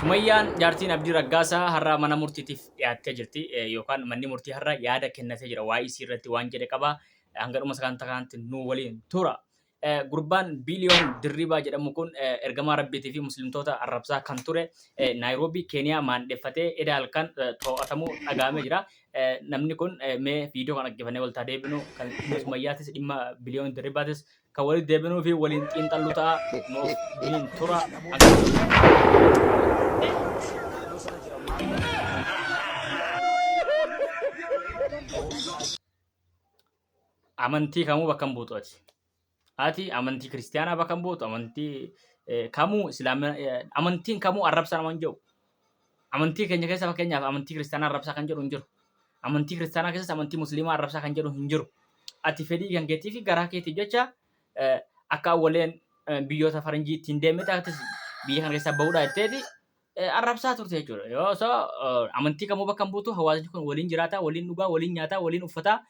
Sumayyaan jaartiin Abdii Raggaasaa har'a mana murtiitiif dhiyaattee jirti yookaan manni murtii har'a yaada kennatee jira waa'ee isii irratti waan jedhe qaba. Hanga dhuma sagantaa kanaatti nu waliin tura. Gurbaan Biiliyoon Dirribaa jedhamu kun ergamaa Rabbiitii fi muslimtoota arrabsaa kan ture Naayiroobii Keeniyaa maandheffatee eda halkan to'atamuu dhaga'amee jira. Namni kun mee viidiyoo kan dhaggeeffannee waltaa deebinu kan dhimma Sumayyaatis dhimma Biliyoon Dirribaatis kan walitti deebinuu fi waliin xiinxallu ta'a. Nu of waliin tura. Amantii kamuu bakka hin buutu ati. Ati amantii kiristiyaanaa bakka hin buutu, amantii kamuu islaama amantiin kamuu arrabsa nama hin jedhu. Amantii keenya keessa fakkeenyaaf amantii kiristiyaanaa arrabsaa kan jedhu hin jiru. Amantii kiristiyaanaa keessas amantii musliimaa arrabsaa kan jedhu hin jiru. Ati fedhii kan keetii fi garaa keetiif jecha akka awwaleen biyyoota faranjii ittiin deemte atis biyya kana keessaa bahuudha jetteeti arrabsaa turte jechuudha. Yoo osoo amantii kamuu bakka hin buutu hawaasni kun waliin jiraata, waliin dhugaa, waliin nyaataa, waliin uffataa,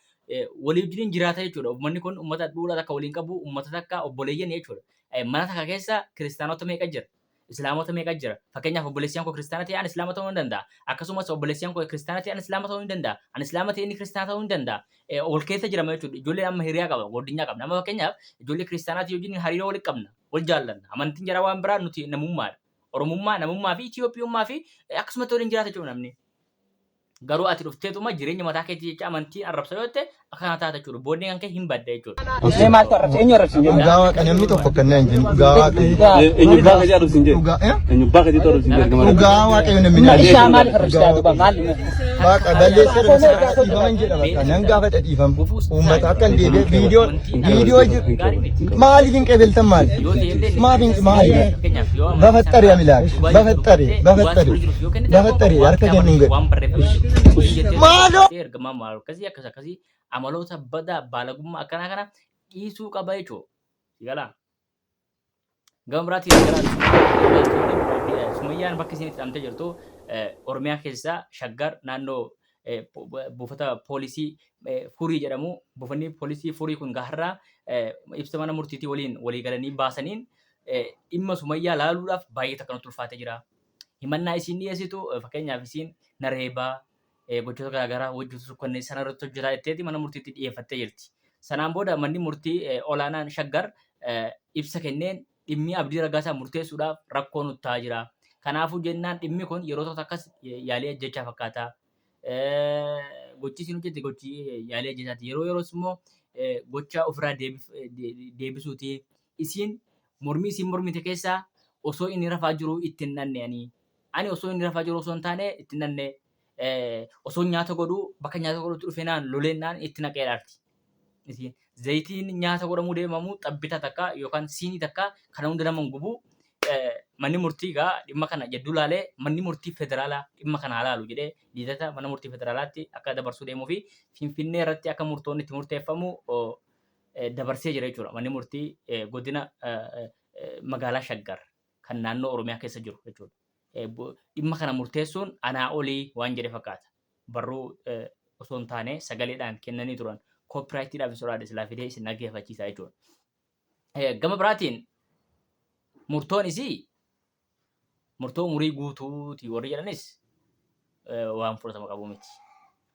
walii wajjin jiraata jechuudha. Uummanni kun uummata duudhaa takka waliin qabu, uummata takka obboleeyyan jechuudha. Mana takka keessa kiristaanota meeqa jira? Islaamota meeqa jira? Fakkeenyaaf obboleessiyaan koo kiristaana ta'e ani islaama ta'uu ni danda'a. Akkasumas obboleessiyaan koo kiristaana ta'e ani islaama ta'uu ni danda'a. Ani islaama ta'e inni kiristaana ta'uu ni danda'a. Wal keessa jirama jechuudha. Ijoolleen amma hiriyaa qaba, gordinyaa qabna. Amma fakkeenyaaf ijoollee kiristaanaatii wajjin hariiroo walitti qabna, wal jaallanna. Amantiin jara waan biraa nuti namummaadha. Oromummaa, namummaa fi Itiyoophiyummaa fi akkasumatti waliin jiraata jechuudha namni. Garuu ati dhufteetuma jireenya mataa keetii jecha amantiin arrabsa yoo jette akkana taata jechuudha. Booddee kan kee hin badda jechuudha. Mee maaltu arrabse? Eenyu arrabse hin jedhu? Dhugaa waaqa namni tokko akka hin jedhu dhugaa waaqa. Eenyu baa keetii arrabse hin jedhu. Dhugaa eh? Eenyu baa keetii arrabse hin jedhu. Dhugaa waaqayyo namni Humna hin ishaa maaliif arrabsitaa duuba maal? Waaqa balleessa dhiifama hin jedha bakka nan gaafadha dhiifama. Uummata akka hin deebi'e viidiyoo viidiyoo jiru maaliif hin qeebeltan maali? Maaf hin maali? Bafaxxari amilaak bafaxxari bafaxxari bafaxxari harka kennu hin godhu. Maaloo! Ergamaa maal akkasii akkas akkasii amaloota badaa baalagummaa akkanaa kana dhiisuu qaba jechuudha. Galaa. Gama biraatiin gara Sumayyaan bakka isin itti hidhamtee jirtu Oromiyaa keessa Shaggar naannoo buufata poolisii Furii jedhamu. Buufanni poolisii Furii kun gaharraa ibsa mana murtiitii waliin walii galanii baasaniin dhimma Sumayyaa laaluudhaaf baay'ee takka nutti ulfaatee jira. Himannaa isiin dhiyeessitu fakkeenyaaf isiin na reebaa gochoota garaagaraa hojjetu sukkannee sana irratti hojjetaa jetteeti mana murtiitti dhiyeeffattee jirti. Sanaan booda manni murtii olaanaan Shaggar ibsa kenneen dhimmi Abdii Raggaasaa murteessuudhaaf rakkoo nutti ta'aa jira. Kanaafuu jennaan dhimmi kun yeroo tokko akkas yaalii ajjechaa fakkaata. Gochi isin hojjette gochi yaalii ajjechaati. Yeroo yeroos immoo gocha ofirraa deebisuuti. Isiin mormii isiin mormite keessaa osoo inni rafaa jiruu itti hin dhanne ani. Ani osoo inni rafaa jiru osoo hin taane itti hin dhanne. Osoo nyaata godhuu bakka nyaata godhutti dhufee naan loleennaan itti naqeedhaarti. Isiin zayitiin nyaata godhamuu deemamu xabbita takka yookaan siinii takka kana hunda nama hin gubu. Manni murtii egaa dhimma kana jidduu laalee manni murtii federaalaa dhimma kana haa laalu jedhee liidata mana murtii federaalaatti akka dabarsuu deemuu fi Finfinnee irratti akka murtoon itti murteeffamu dabarsee jira jechuudha. Manni murtii godina magaalaa Shaggar kan naannoo Oromiyaa keessa jiru jechuudha. Dhimma kana murteessuun anaa olii waan jedhe fakkaata. Barruu osoo hin taane sagaleedhaan kennanii turan. Koopiraayitiidhaaf hin sodaadhe silaa fidee isin dhaggeeffachiisa jechuudha. Gama biraatiin murtoon isii murtoo umurii guutuuti warri jedhanis waan fudhatama qabu miti.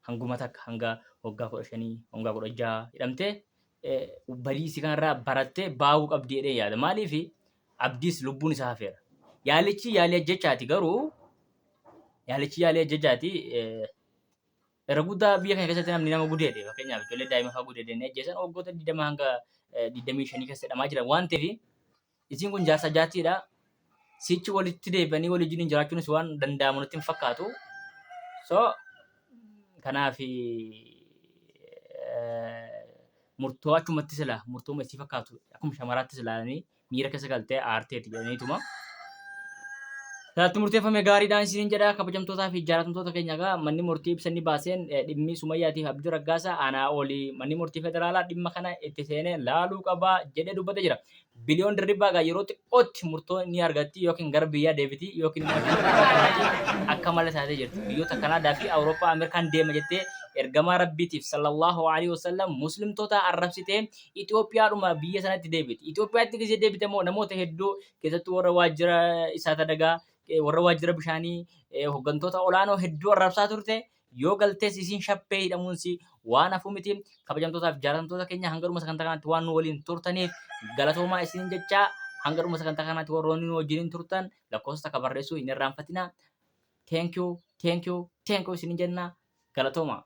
Hanguma takka hanga waggaa 15 waggaa 16 hidhamtee badii isii kanarraa barattee baahuu qabdi jedhee yaada. Maaliif abdiis lubbuun isaa hafeera. Yaalichi yaalii ajjechaati garuu yaalichi yaalii ajjechaati irra guddaa biyya keenya keessatti namni nama gudeede fakkeenyaaf ijoollee daa'ima fa'aa gudeede ni ajjeesan waggoota 20 hanga 25 keessa hidhamaa jiran waan ta'eef Isiin kun jaarsa jaartiidha. Sichi walitti deebi'anii walii wajjin jiraachuunis waan danda'amu natti hin fakkaatu. So kanaaf murtoo achumatti sila murtoo isii fakkaatu akkuma shamaraatti silaalanii miira keessa galtee aarteeti jedhaniituma. Irratti murteeffame gaariidhaan isiniin jedha kabajamtootaa fi jaalatamtoota keenya egaa manni murtii ibsa inni baaseen dhimmi Sumayyaatiif Abdii Raggaasaa aanaa olii manni murtii federaalaa dhimma kana itti seenee laaluu qaba jedhee dubbatee jira. Biliyoon Dirribbaa egaa yeroo xiqqootti murtoo ni argatti yookiin gara biyyaa deebiti yookiin immoo akka malee taatee jirti. Biyyoota Kanaadaa fi Awurooppaa Ameerikaan deema jettee ergamaa Rabbiitiif sallallahu alaihi wasallam muslimtoota arrabsitee Itoophiyaadhuma biyya sanatti deebiti. Itoophiyaatti gisee deebite immoo namoota hedduu keessattuu warra waajjira isaat adagaa warra waajjira bishaanii, hooggantoota olaanoo hedduu arrabsaa turte. Yoo galtees isiin shappee hidhamuunsi waan hafu miti. Kabajamtootaaf jaallatamtoota keenya, hanga dhuma sagantaa kanaatti waan nu waliin turtaniif galatoomaa isin jechaa, hanga dhuma sagantaa kanaatti warroonni nu wajjiniin turtan lakkoofsa takka barreessuu hin irraanfatinaa. Thank you, thank you, thank you isin jenna, galatooma.